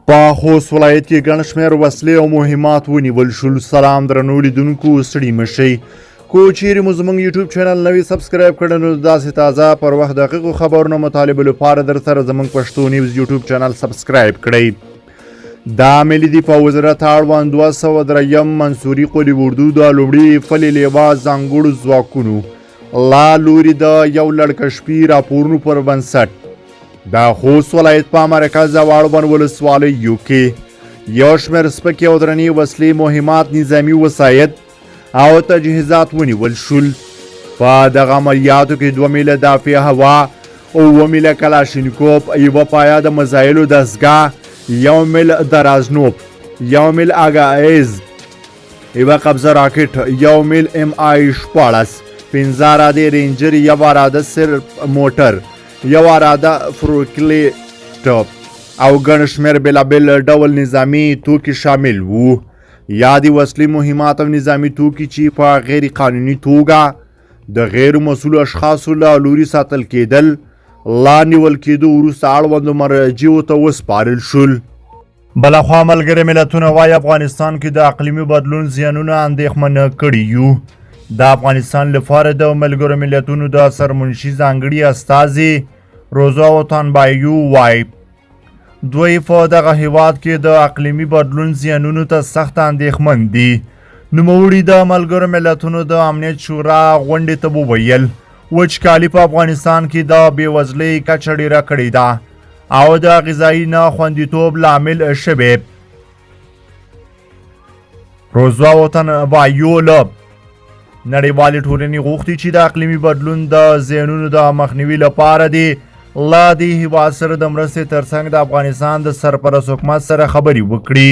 په خوست ولایت کې ګڼ شمېر وسلې او مهمات ونیول شول. سلام درنو لیدونکو، ستړي مه شئ. کو چیرې مو زموږ یوټیوب چینل نوی سبسکرایب کړی نو داسې تازه پر وخت دقیقو خبرونو مطالبو لپاره در سره زموږ پښتو نیوز یوټیوب چینل سبسکرایب کړئ. د ملي دفاع وزارت اړوند 203 منصوري قول اردو د لومړي فلي لیوا ځانګړو ځواکونو لا لوري د یو لړ کشفي راپورونو پر بنسټ د خوست ولایت په مرکز او اړوند ولسوالیو کې یو شمېر سپکې او درنې وسلې، مهمات، نظامي وسایط او تجهیزات ونیول شول. په دغه عملیاتو کې 2 میله دافع هوا، 7 میله کلاشینکوف، یوه پایه د مزایلو دستګاه، 1 میل درازنوپ، 1 میل اګایز، یوه قبضه راکټ، 1 میل ام آی 16، 5 عرادې رینجر، یو عراده سر موټر، یو عراده فروکلیټ او ګڼ شمېر بېلابېل ډول نظامي توکي شامل وو. یادې وسلې، مهمات او نظامي توکي چې په غیر قانوني توګه د غیر مسؤلو اشخاصو له لوري ساتل کېدل، لا نیول کېدو وروسته اړوندو مرجعو ته وسپارل شول. بلخوا ملګري ملتونه وايي افغانستان کې د اقلیمي بدلون زیانونه اندېښمن کړي یو. د افغانستان لپاره د ملګرو ملتونو د سرمنشي ځانګړي استازي روزا وطنبایو وايي دوی په دغه هیواد کې د اقلیمي بدلون زیانونو ته سخت اندېښمن دي. نوموړي د ملګرو ملتونو د امنیت شورا غونډې ته وویل وچکالي په افغانستان کې د بېوزلۍ کچه ډېره کړې ده او د غذایي نه خوندیتوب لامل شوی. روزوا وطن بایو له نړیوالې ټولنې غوښتي چې د اقلیمي بدلون د زیانونو د مخنیوي لپاره دې له دې هیواد سره د مرستې ترڅنګ د افغانستان د سرپرست حکومت سره خبرې وکړي.